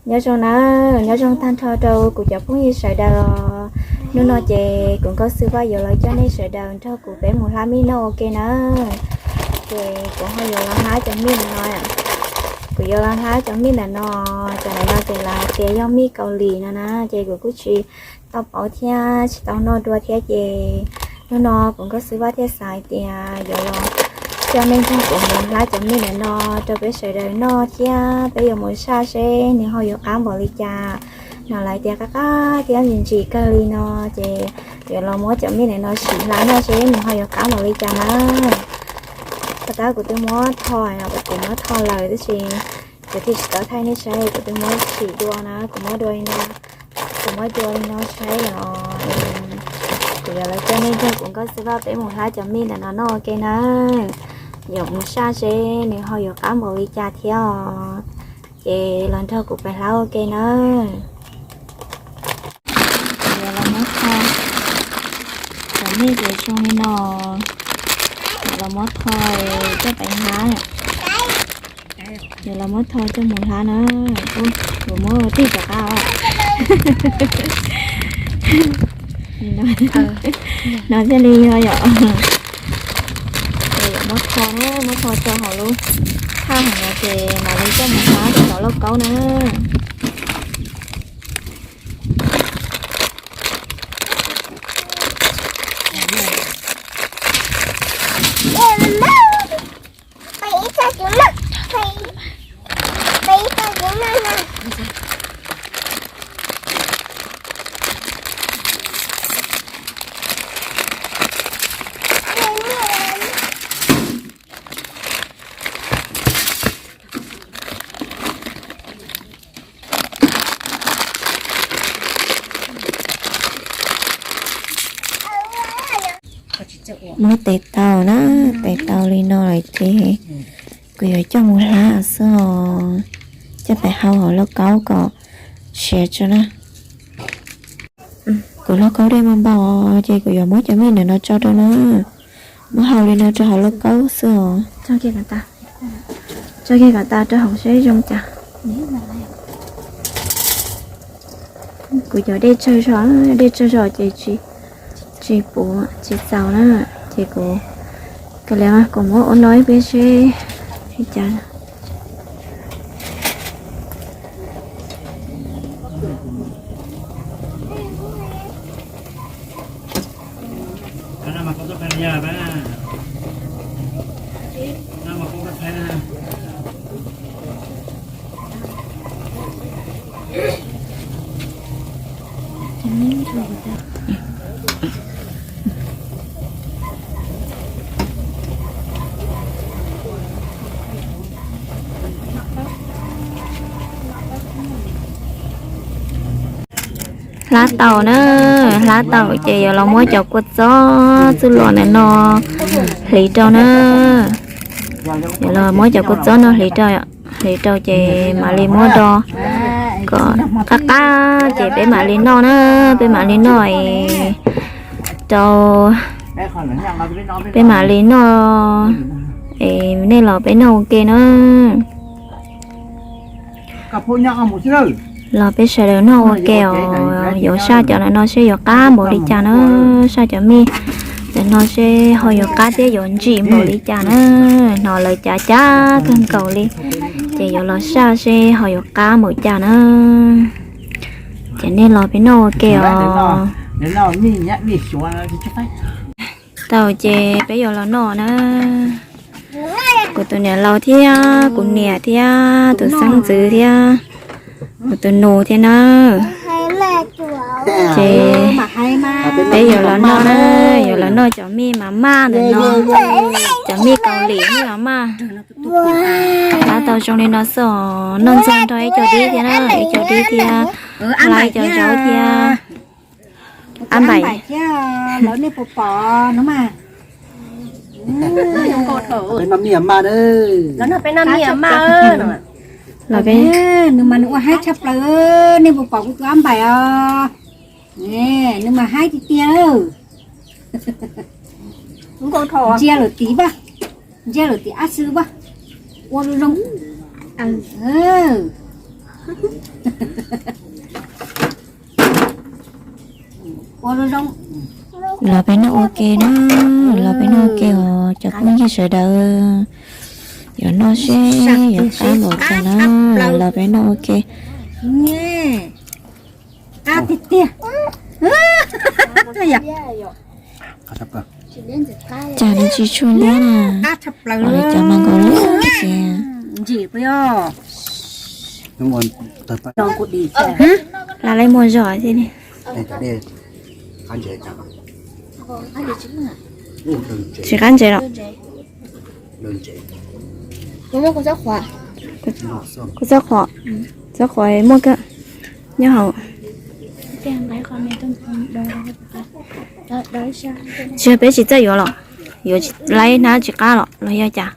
Nyob zoo na, nyob zoo tag nrho rau kuv cov phooj ywg sawv daws os. Hnub no ces kuv Nkauj Xwb Vaj yuav los coj nej sawv daws nrog kuv peb mus hlab mij noj ua ke na. Ces kuv ho yuav los hlab cov mij ntawm no. Kuv yuav los hlab cov mij ntawm no, cov ntawm no ces lawv hais tias yog mij Kaus Lim no na, ces kuv kuj tsis tau paub thiab tsis tau noj dua thiab ces hnub no kuv Nkauj Xwb Vaj thiaj xav hais tias yuav los coj nej nrog kuv mus hlab cov mij ntawm no rau peb sawv daws noj thiab peb yuav mus saj seb nws ho yuav qab npaum li cas. No lawv tias qab qab thiab ntsim ntsim kawg li no ces yuav los muab cov mij ntawm no sim hlab noj seb nws ho yuav qab npaum li cas na. Tau tab kuv twb muab tho, kuv muab tho lawm tab sis kuv thiaj tsis tau thaij nej saib, kuv twb muab sim dua na, kuv muab dua li no, kuv muab dua li no saib os. Kuv yuav los coj nej nrog kuv Nkauj Xwb Vaj peb mus hlab cov mij ntawm no noj ua ke na. Yuav mus saj seb nws ho yuav qab npaum li cas thiab os. Ces los nrog kuv pais hlab ua ke na. Yuav los muab tho, cov mij ces zoo li no, yuav los muab tho coj pais hlab. Yuav los muab tho coj mus hlab na. Kuv muab tig rov qab os. No thiaj li yog yom. Ces yuav muab tho na, muab tho rau hauv lub thaj hauv no ces mam li coj mus hlab rau tom lauj kaub na. Muab tes tau na, tes tau li no lawm ces kuv yuav coj mus hlab xwb os. Coj pais hau hauv lauj kaub kom siav tso na. Kuv lauj kaub dej npau npau ces kuv yuav muab cov mij ntawm no tso rau na. Muab hau li no rau hauv lauj kaub xwb os. Tso kiag kom tas rau hauv seb zoo cas. Kuv cov dej tsawg zog, dej tsawg zog ces tsis puv tsis txaus na. Ces kuv, kuv muab ua no ib pliag seb li cas. Hlab tau na, hlab tau ces yuav los muab cov kua txob txwj los ntawm no hliv rau na. Yuav los muab cov kua txob no hliv rau, hliv rau ces mam li muab do kom qab qab ces peb mam li noj na, peb mam li noj es rau, peb mam li noj es nej los peb noj ua ke na. Los peb sawv daws noj ua ke os, yuav saj cov ntawm no seb yuav qab npaum li cas na, saj cov mij ntawm no seb ho yuav qab thiab yuav ntsim npaum li cas na. Hnov lawv cav cav kawg nkaus li, ces yuav los saj seb ho yuav qab npaum cas na. Ces nej los peb noj ua ke os. Tau ces peb yuav los noj na. Kuv tus niam laus thiab kuv niam thiab tus xeeb ntxwv thiab kuv tus nus thiab na. Ces peb yuav los noj na, yuav los noj cov mij mas maj ntawm no, cov mij Kaus Lim mij mas maj. Hlab tau zoo li no xwb os, noj ntxuag nrog ib co dib thiab na, ib co dib thiab, hlab ib co zaub thiab. Ab npaim thiab los nej puas pom no mas. Peb noj mij mas, nws mas nws ua haib tshaj plaws, nej puas pom kuv tus ab npaim os. Nws mas haib tiag tiag. Ntsia lawm tim vaj, ntsia lawm tim ab xwb vaj, ua zoo zoo. Los peb noj ua ke na, los peb noj ua ke os cov phooj ywg sawv daws. Yuav noj seb yuav qab npaum cas na, los peb noj ua ke. Qab tiag tiag. Cas nws tsis tshua liab na, qab tshaj plaws li cov mas nkaus liab tiag. Ntsim puas yog? Lam lais muag zog xwb. Tsis qab ntses los? Kuv txhob qhuas, txhob qhuas muaj kawg nyob hauv. Tsis yog peb tsis txawj yuav los? Yuav tsis laib hnab tsis qab los los yog cas?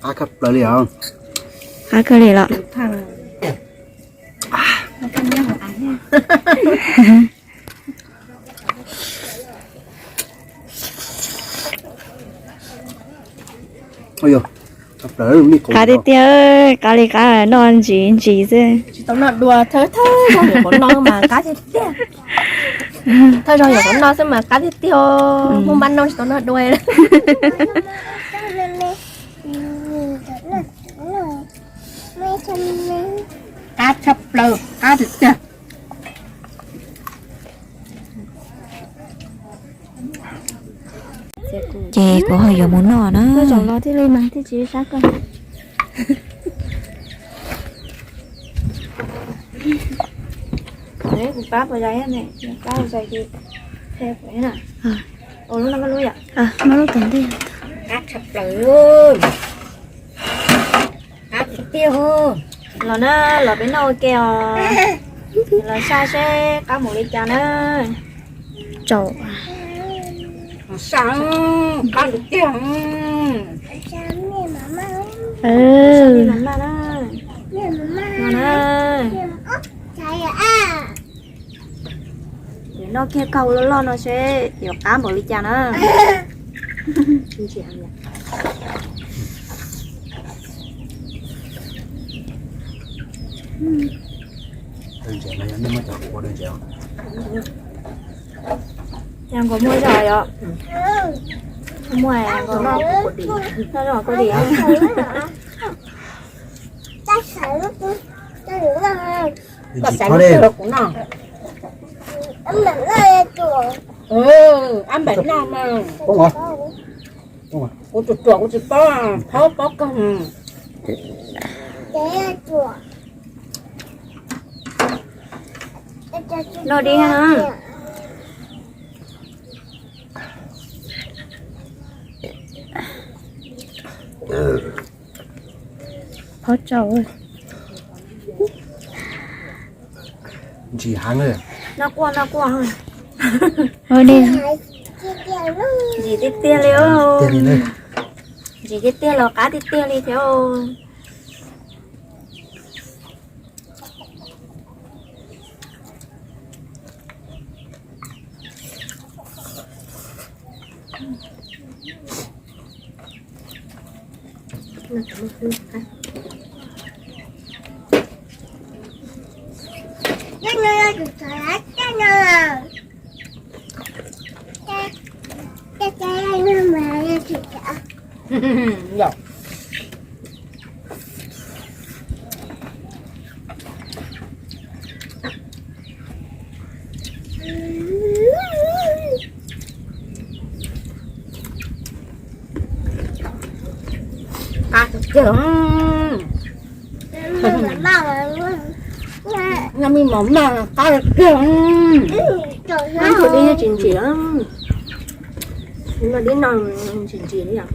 Qab kawg plaws li os. Qab kawg li los? Qab tiag tiag, qab li qab, noj ntsim ntsim xwb. Tsis tau noj dua, thawj thawj zaug yuav qhuav noj mas qab tiag tiag. Thawj zaug yuav qhuav noj xwb mas qab tiag tiag. Hmoob npab noj tsis tau noj dua. Qab tshaj plaws, qab tiag tiag. Ces kuv ho yuav mus noj na. Koj zaum los thiaj li mas thiaj tsis sab koj. Kuv pab puas zais ne, pab puas zais ces qhia kuv na. Ua lub no koj lub yom. Muab lub tom ntej. Qab tshaj plaws. Qab tiag tiag. Los na, los peb noj ua ke os. Los saj seb qab npaum li cas na. Tsaus. Saj, qab tiag tiag. Saj maj maj na. No na. Yuav noj kiag kaug loj loj no seb yuav qab npaum li cas na. Yog nkaus muaj zog yom. Muaj nkaus noj, noj zog kuv dim. Koj xav lub twg rau kuv noj? Ab npam noj mas. Kuv tsuam tsuam kuv tsis paub, paub paub kawg. Noj dib na. Phob tsau. Ntsim heev. Noj quaj noj quaj. Ntsim tiag tiag li. Ntsim tiag tiag los qab tiag tiag li thiab. Qab tiag tiag. Noj me mov maj qab tiag tiag. Noj dib tsis ntsim, noj dib no ntsim ntsim li os.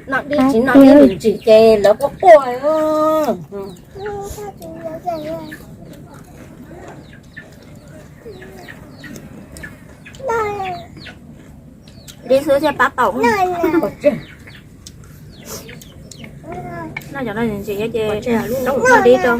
Noj dib tsis noj dib ntsim ntsim ces lawv quaj quaj. Dib xwb thiaj pab tau. Noj cov no ntsim ces noj dib rau.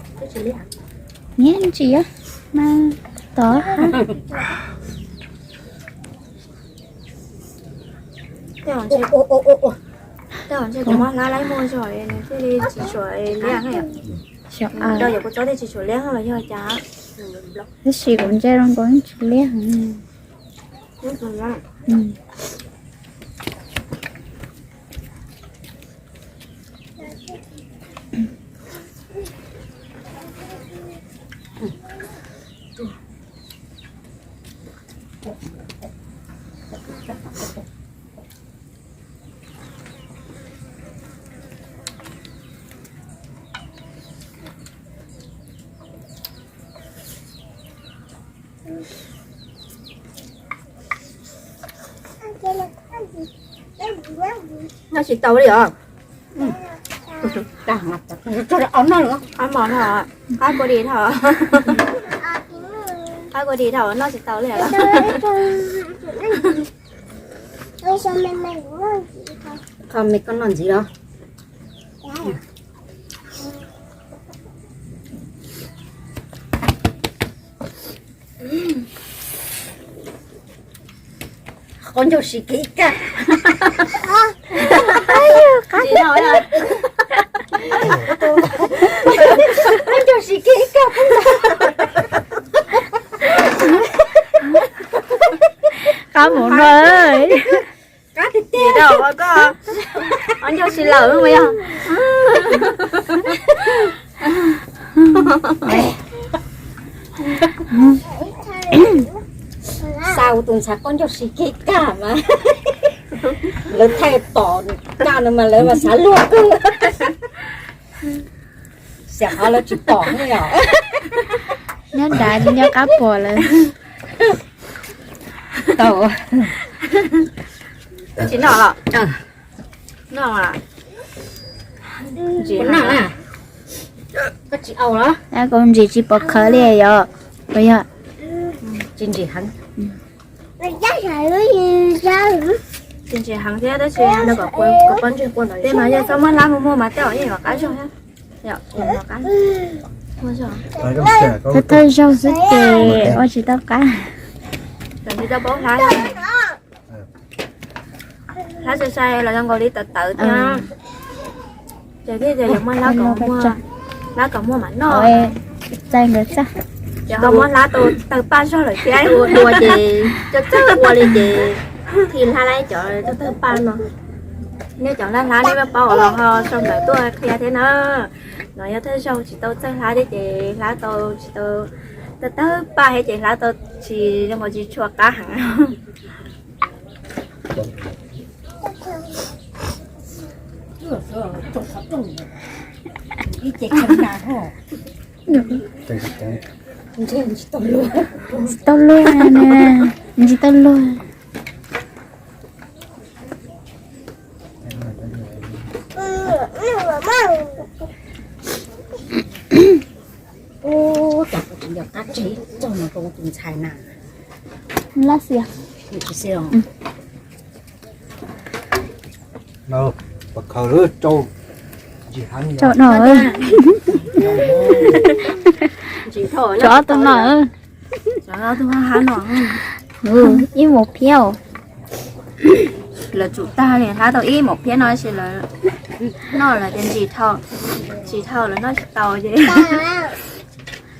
Niam ntsis mas tod. Tab sis kuv ntse zoo nkaus tsis liab. Noj tsis tau li os. Qab mos no, qab kua dis dhau, qab kua dis dhau noj tsis tau li os. Qhov me koj noj ntxiv los. Qaub ncaug siv kiag ib kab. Qaub ncaug siv kiag ib kab. Qab mus no. Qab tiag tiag. Qaub ncaug siv lawm mas yog. Xa ua tus ntxhais qaub ncaug siv kiag ib kab mas lawv thaij pom kab no mas lawv mas xav luag kawg. Xav qhov lawv tsis pom ne yom. Nyob nrad nyob qab pom lawm. Tau. Tsis noj los? Noj. Koj tsis au los? Koj ntsis tsis pom khawv li yom. Puas yog? Tsis ntsim heev. Tsis ntsim heev thiab tab sis tej mas yog txhob muab hlab mus muag mas tej zaum yeej yuav qab zog thiab. Thawj thawj zaug xwb ces ua tsis tau qab. Hlab sai sai los zoo nkaus li tawv tawv thiab. Ces thiaj tias yuav muab hlab kom muag, hlab kom muag mam noj. Txaij nkawd txaj. Ces ho muab hlab tau tawg paj zog lawm thiab. Ua dua ces cov txawj ua li ces thiaj hlab laib cov tawg paj no. Nej cov hlab hlab nej maj paub los ho sau ntawv tuaj qhia thiab na. No yog thawj zaug tsis tau txawj hlab thiab ces hlab tau tsis tau tawg tawg paj thiab ces hlab tau tsis zoo nkaus tsis tshua qab heev. Tsis tau luag, tsis tau luag. Ub, cas kuv tseem yog qab tseg ib txog no rau tus ntxhais na. Lab xi os. Tsis xi os. Pov khawv rau ntsis heev. Rau no. Rau ob tug no. Rau ob tug hab no. Ib mus phiab. Lawv tsum tag li hlab tau ib mus phiab no sis lawv noj lawv tias ntsis dhau, ntsis dhau lawv noj tsis tau ces.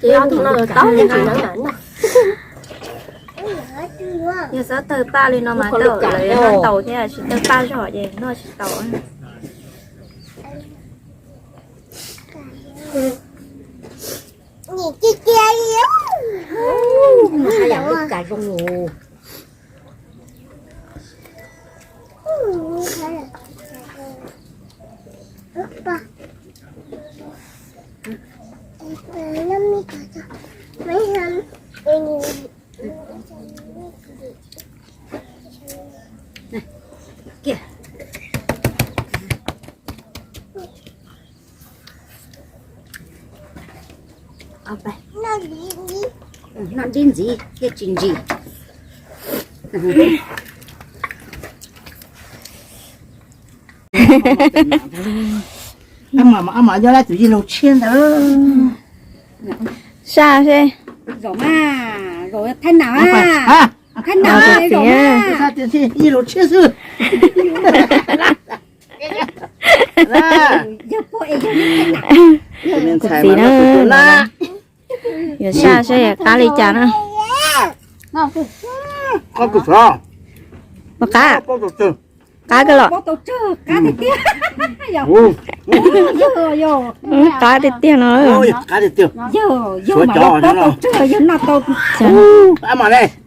Ces ob tug no tau ntsis heev mas noj. Yog txhob tawg paj li no mas tau lawv noj tau thiab tsis tawg paj zog ces noj tsis tau. Haj yam lub kas zoo os. Kiag. Noj dib ntxiv thiaj tsis ntsim. Ab mas, ab mas yog lawv tus yij laug tshiab ntawd. Saj seb. Thaij nam, thaij nam, yij laug tshiab xwb. Kuv txiv na, yuav saj seb qab li cas na. Qab, qab kawg los? Qab tiag tiag no.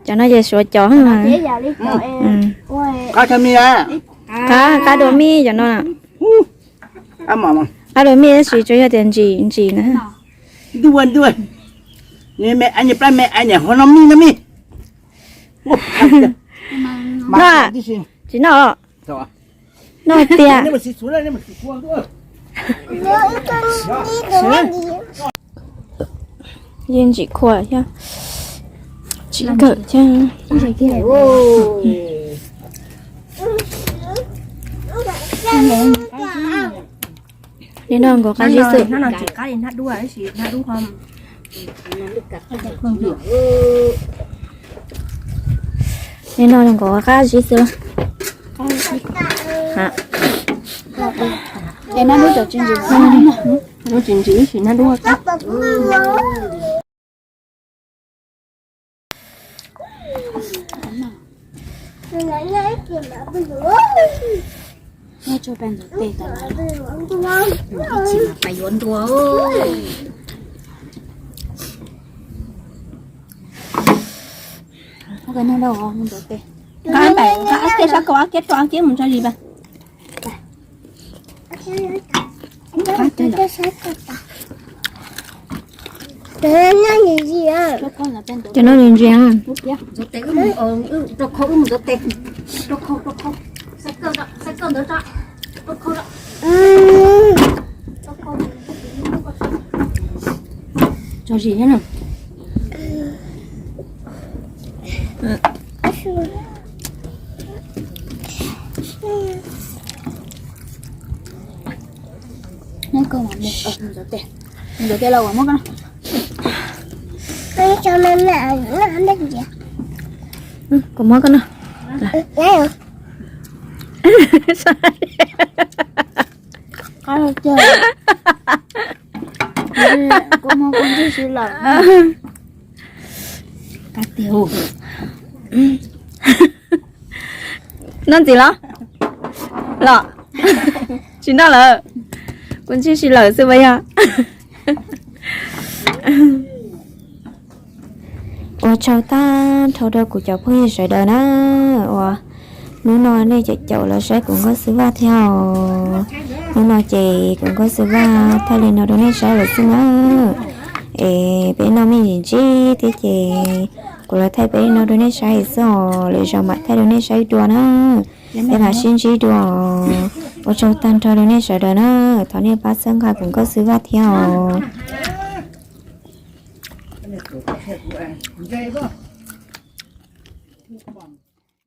Cov no ces suav cov. Qab, qab dua mij cov no. Qab dua mij tab sis tsuas yog tias ntsim ntsim na. Noj, tsis noj. Noj tiag. Yeej ntsim khua thiab, tsis kawm thiab. Li no nkaus qab zib xwb. Li no nkaus qab zib xwb. Lub tsis ntsim ib sim na dub. Nyob tshuaj peb ntxuav tes tas, ib chim mas pais yuav ntua. Nqa ab kiab sab kaum ab kiab rau ab kiab mus tso zis pas. Cov no ntsia ntsia. Tso zis thiab na. Mus ntxuav tes los kuv muab koj. Kuv muab koj no. Qab tiag. Noj ntxiv los? Los? Tsis noj lawm. Kuv ntsib si lawm xwb puas yog? Ua tsaug tag nrho rau kuv cov phooj ywg sawv daws na, uas hnub no nej caum caum los saib kuv nkauj xwb vaj thiab os. Hnub no ces kuv nkauj xwb vaj thaij li no rau nej saib lawm xwb na. Es peb noj me ntsis ntsis thiab ces kuv los thaij peb li no rau nej saib xwb os, lwm zaus mam thaij rau nej saib dua na. Peb mam sib ntsib dua. Ua tsaug tag nrho rau nej sawv daws na, thov nej pab txhawb nqa kuv nkauj xwb vaj thiab os.